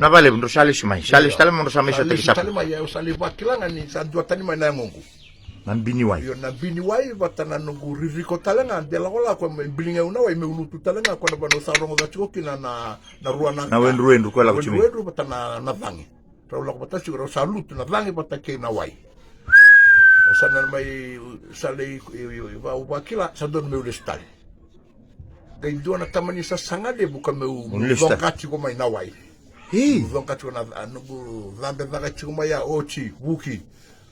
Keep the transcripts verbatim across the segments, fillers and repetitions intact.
Na valevu drau sa lesu mai, sa lesu tale mo drau sa mai sotaki sapo. Tale mai, au sa lai vakila ga ni sa dua tani mai na yagoqu. Na biniwai. Io, na biniwai vata na noqu ririko tale ga, de lakolako me biligei au na wai, meu lutu tale ga ko na vanua sa rogoca tiko kina na, na rua na, na wedruwedru ko e lako tiko mai. Wedruwedru vata na, na cagi. Rau lako vata tiko, rau sa lutu na cagi vata kei na wai. Au sa na mai, sa lai, i, i, i, va, au vakila, sa donu meu lesu tale. Qai dua na tamani sasaga levu ka meu, meu coqa tiko mai na wai. Meu coqa tiko na, a, noqu cabe caka tiko mai ya, oti, vuki.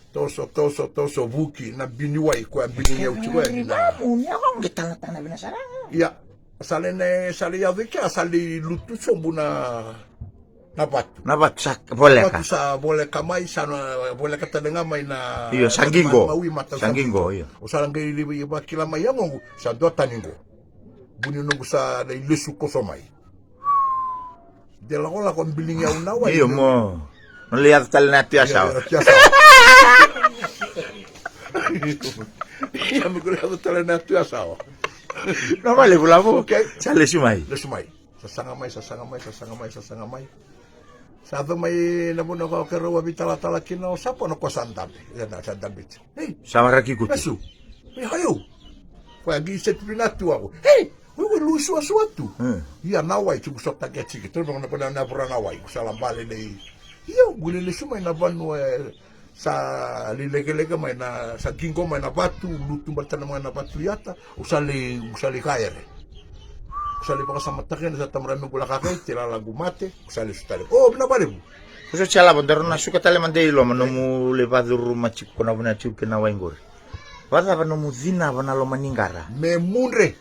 Toso, toso, toso, vuki, na biniwai, koya biligei au tiko yani na. Mamu, ni a qo qai talatala vina sara. Ia, sa lai na, sa lai yaco i kea, sa lai lutu sobu na, na vatu. Na vatu sa voleka. Vatu sa voleka mai, sa na voleka tale ga mai na. Io, sa qiqo. Mawi mata sa qiqo, io. Au sa qai lai vakila mai yagoqu, sa dua tani qo. Vuni noqu sa lai lesu koso mai. De lakolako biligei au na wai. Io mo. Na lai yaco tale na yatu yasawa. Io, yatu yasawa. Ia me ko lai yaco tale na yatu yasawa. Na valevu lavo. Okay. Sa lesu mai. Lesu mai. Sasaga mai, sasaga mai, sasaga mai, sasaga mai. Sa yaco mai na vanua ko keirau a veitalatala kina o Sapona ko sa dabe. Ia na sa dabe tiko. Ei. Sa waraki kuti. Lesu. Ei, haiu. Koya qai seti vina tu ako. Ei, wewe lu suasua tu. Hmm. Ia na wai tiko sota ke tiki. Toro na kona na vura na wai. Ko sa la bale nei. Ia, gule lesu mai na vanua, e, sa lilekeleke mai na, sa qiqo mai na vatu, lutu baleta na mai na vatu yata. Au sa lai, au sa lai kaere. Au sa lai vakasamataka na sa tamara me gula kakai, te lala gu mate, au sa lai sutale. O, na valevu. Ko sa tia lavo, daro na suka tale mada i loma, nomu lai vacuruma tiko ko na vuna tiko kei na wai qori. Vacava nomu cinava na loma ni qara? Me mudre.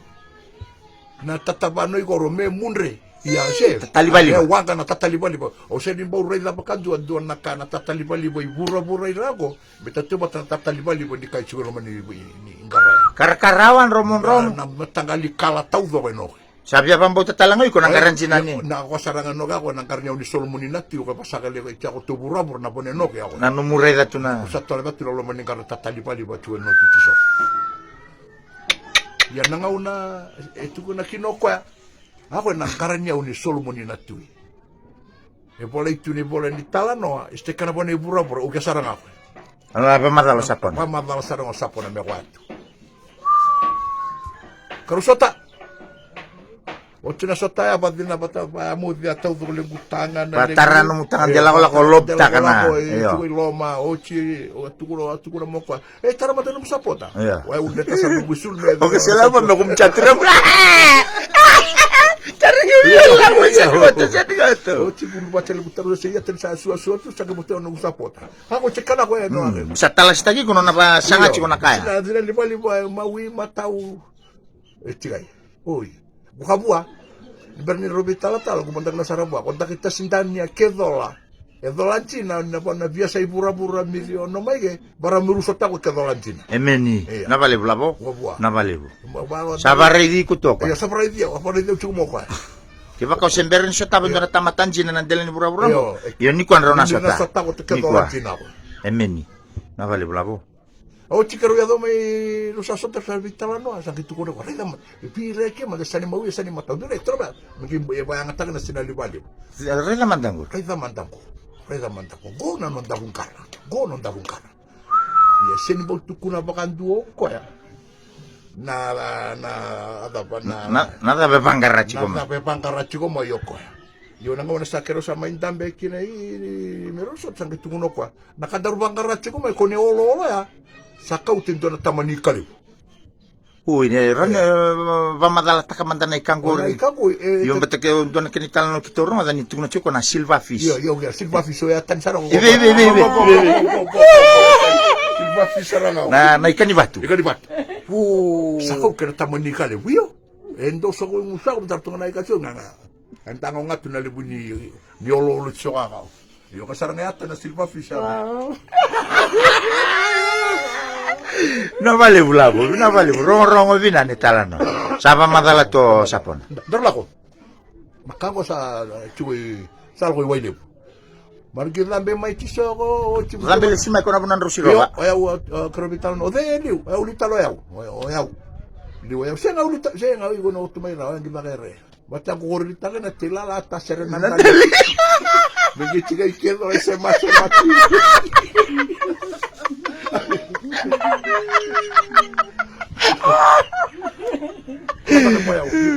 Na tatavanoi koro, me mudre. Ia se. Tatalivaliva. E waqa na tatalivaliva. O se ni bau raica vakadua, dua na ka na tatalivaliva i vuravura i rako. Me tatou vata na tatalivaliva ni kai tiko loma ni, ni, ni qara. Karakarawa, dromodromo. Na, na mataqali kala taucoko e noke. Sa via vabauta tale ga iko na qara dina ni. Na ko sara ga noke ako na qara ni au ni Solomoni na tui, ko vasaka le ko i tiako tu vuravura na vone noke ako. Na nomu raica tu na. Sa tole vatu na loma ni qara tatalivaliva tu e noke tiso. Ia na gauna e tukuna kina o koya. Ako e na qara ni au ni Solomoni na tui. E volai tu ni vola ni talanoa, e stekana vua na i vuravura, uke sara ga koya. Ala vamacala Sapona. Vamacala sara ga o Sapona me koya tu. Karau sota. Oti na sota ya, vacina vata, vayamuci a taucoko lequ taga na. Vatara nomu taga de lakolako lobitaka na. Io. Tiko i loma, oti, o tukuna, o tukuna mo koya. E, tara mada nomu sapota. Ia. Wa, u leta sa nomu isul me. Oke, se lava me kum chat rem. Tara ngi ia la mo sapota, sa ni gato. O ti bulu batele ku taro se ia tele sa sua sua tu sa ke bote nomu sapota. Ha ko cekana ko e no. Sa tala sitaki ko na va sanga tiko na kaya. Na dina livaliva mawi matau. E tikai. Oi. Ko ka vua. Ni bera ni rovi talatala ko mada na sara vua. Ko daki tasi dani a ke cola. E cola dina na vana via sa i vuravura miri o no mai ke. Bara miru sota ko ke cola dina. Emeni. Ia. Na valevu lavo. Ko vua. Na valevu. Sa varaici ko toka. Ia sa varaici au. Varaici au tiko mo koya. Ke vaka o se bera ni sotava dua na tamata dina na dela ni vuravura mo. Io ni kua drau na sota. Ni kua. Emeni. Na valevu lavo. Au tiko rau yaco mai rau sa sota sa veitalanoa sa qai tukuna ko raica mada. E vei reke mada sa ni mawi sa ni matau. Vei reke toro mada. Me qai e vayagataka na sina livaliva. Raica mada qo. Raica mada qo. Raica mada qo. Qo na nodaku qara. Qo nodaku qara. Ia se ni bau tukuna vakadua o koya. Na, na, na cava na. Na, na cava e vaqara tiko mai. Na cava e vaqara tiko mai o koya. Io na gauna sa kerau sa mai dabe kina i, i, me rau sota sa qai tukuna o koya. Na ka daru vaqara tiko mai ko ne oloolo ya. Sa kauta e dua na tama ni kalevu. Ui, ne rau ne vamacalataka mada na ika qori. Na ika qori, e. Io beta ke dua na kena italanoa keitou rogoca ni tukuna tiko na silver fish. Io, io, io, silver fish, o ya tani sara. Ive, ive, ive, ive. Silver fish sara ga. Na, na ika ni vatu. Ika ni vatu. Sa kau kena tama ni kalevu, io. E dou sa kau musa ko mata tu ga na ika tiko ga ga. Ka dago ga tu na levu ni, ni oloolo tiko ga kau. Io ka sara ga yata na silver fish. Na valevu lavo, na valevu. Rogorogo vina ni talanoa. Sa vamacala tu o Sapona. Daru lako. Ma ka qo sa tiko i, sa lako i Wailevu. Mara qai cabe mai tisoko, o tiko. Cabe lesi mai ko na vuna drau sirova. Io, o yau, o, o, karavi talo, o cei e liu, o yau liu talo o yau. O, o yau. Liu o yau, sega au liu ta, sega au iko na otu mai ra, o yau qai caka ere. Vata qo qori taka na tilala, ta sere na tali. Megi tikai kece o se masu mati.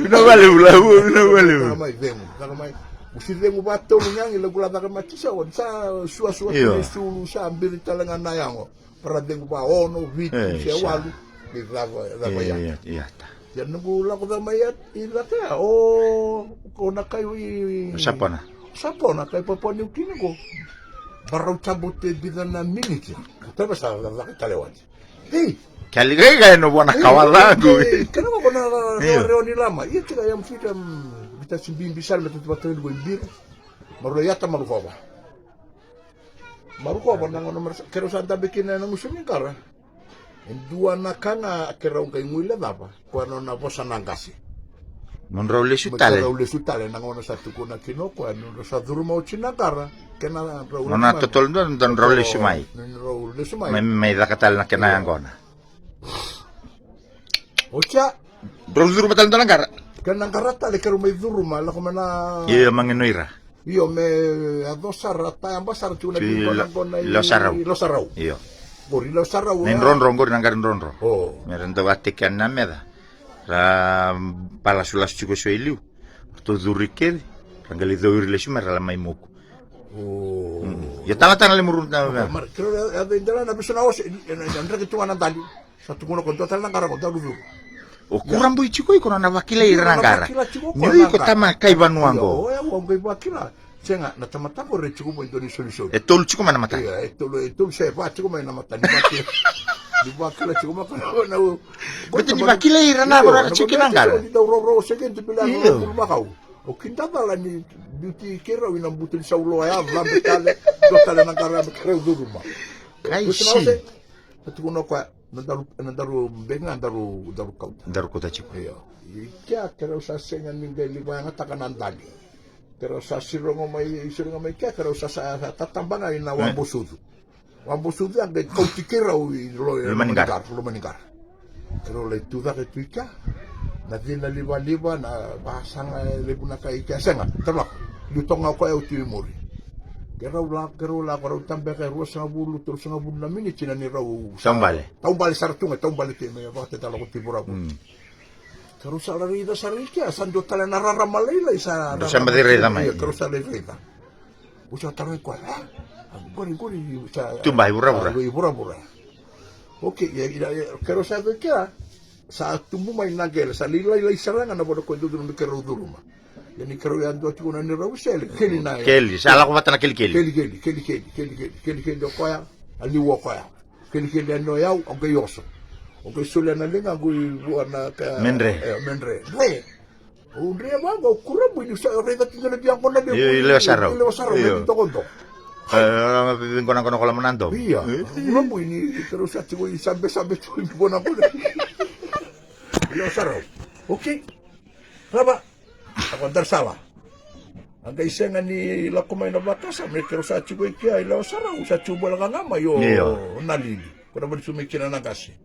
Vinaka vakalevu, Lau, vinaka vakalevu. Caka mai cegu, caka mai. Usi cegu vatolu ni agi, lagula caka mati sa, sa suasua. Io. Tule sulu, sa biri tale ga na yago. Para cegu va ono, vitu, e, se sa walu. Ni cava, cava. Ia, ia, ia, ia, ta. Ia noqu lako cava mai ia, i caka ia, o, ko na kai i, i Sapona. Sapona, kai Papua Niu Kini ko. Barau tabu te bica na miniti. Tava sa caka tale wati. Ei. Kali kai kai no vua na kawa caqu. Ei, kena ko na, na, na, io, reo ni lama. Ia tika ia mfita, mm, vita si bibi sara me tutu vatani ko i bira. Marua ia ta marukova. Marukova na gauna mara sa, kerau sa dabe kina ena gusu ni qara. E dua na ka ga kerau qai guilecava, koya nona vosa na qase. Mo drau lesu tale. Mo drau lesu tale, na gauna sa tukuna kina o koya, mo drau sa curuma oti na qara, kena drau lesu mai. Nona totolo dua, drau lesu mai. Drau lesu mai. Mai, mai caka tale na kena yaqona. Oti ya. Drau curuma tale dua na qara. Kena qara tale, kerau mai curuma, lako mai na. Io, mageno ira. Io, me yaco sara, tayaba sara tiko na. Tui viko lo-, na qona i Losarau. Losarau. Io. Qori Losarau. Na idrodro, qori na qara idrodro. O. Me ra dau a teke yani na meca. Ra balasulasu tiko so i liu. Ratou curu i kece. Ra qai lai cau ira lesu mai ra la mai moku. O. Mm. Ia talatala le muru na meca. Mara, kerau ya, ya, ya, dela na vesu na ose, e, e, e, draki tu ga na dali. Sa tukuna ko dua tale na qara ko daru curu. O Kurabui tiko iko nona vakilai ira na qara. Nona vakila tiko ko na qara. Ni o iko tama kai vanua qo. Io, o yau au qai vakila. Sega, na tamata qo re tiko mai dua ni solisoli. E tolu tiko mai na mata. Ia, e tolu, e tolu se va tiko mai na mata. Ni vakila. Ni vakila tiko mai ko na, na, o. Baleta ni vakilai ira na qara tiko na qara. Ni dau roro se ke tu bila. Io. Bulumakau. O kida cala ni biuti keirau ina butu ni sauloa ya, vabe tale, dua tale na qara me keirau curuma. Kai si. Sa tukuna o koya. Na daru, na daru beka ga daru, daru kauta. Daru kauta tiko. Io. I kea kerau sa sega ni qai livayagataka na dali. Kerau sa sirogo mai, sirogo mai kea kerau sa, sa, sa tataba ga ina, e, Wabosucu. Wabosucu ya qai kauti keirau i lo, loma ni qara. Loma ni qara. Kerau lai tu cake tu i kea. Na cina livaliva, na vasaga e levu na ka i kea. Sega, tara lako. Liu toka ga o koya au tu i muri. Kerau lako, kerau lako, rau tabeka e ruasagavulu, tolusagavulu na miniti na ni rau sa taubale. Taubale sara tu ga, taubale tu me vakateta lako ti vuravu. Mm. Kerau sa raica sara i kea, sa dua tale na rarama lailai sa. Kerau sa rarama baci raica mai. Ia, kerau sa lai raica. Au sa tarogi koya, a? A, qori, qori, sa. Tuba i vuravura. A, i vuravura. Okei, ia, ia, ia, kerau sa yaco i kea, sa tubu mai na qele, sa lai, lai, lai sara ga na vona koya dodonu me kerau curuma. Ia ni kerau yadua tiko na neirau isele, keli na. Keli, sa lako vata na kelikeli. Kelikeli, kelikeli, kelikeli, kelikeli o koya, a liu o koya. Kelikeli yani o yau, au qai oso. Au qai solia na ligaqu i vua na ka. Medre. E, medre. Dre. Au dre vaqo, au Kurabui ni sa raica tiko na via qona levu. Io, i lewa sarau. I lewa sarau, io, me tokotoko. E, e, e, qona, qona, qona, qona, qona, qona. Ia, e, Kurabui ni kerau sa tiko i sabesabe tiko i qona, qona. I lewa sarau. Okei. Rava. Ako daru sala. A qai sega ni lako mai na vakasama, e kerau sa tiko i kea i lewa sarau, sa tiko bole ga ga mai o, io, Nalili. Ko na vali tu mai kina na qase.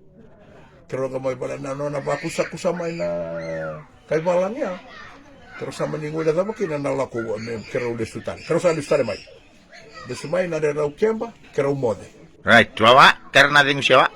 Kerau ga mai vale na nona vakusakusa mai na kai valagi ya. Kerau sa mani guilecava kina na lako me kerau lesu tale. Kerau sa lesu tale mai. Lesu mai na rerau keba, kerau moce. Right, wawa, kera na cegu sewa.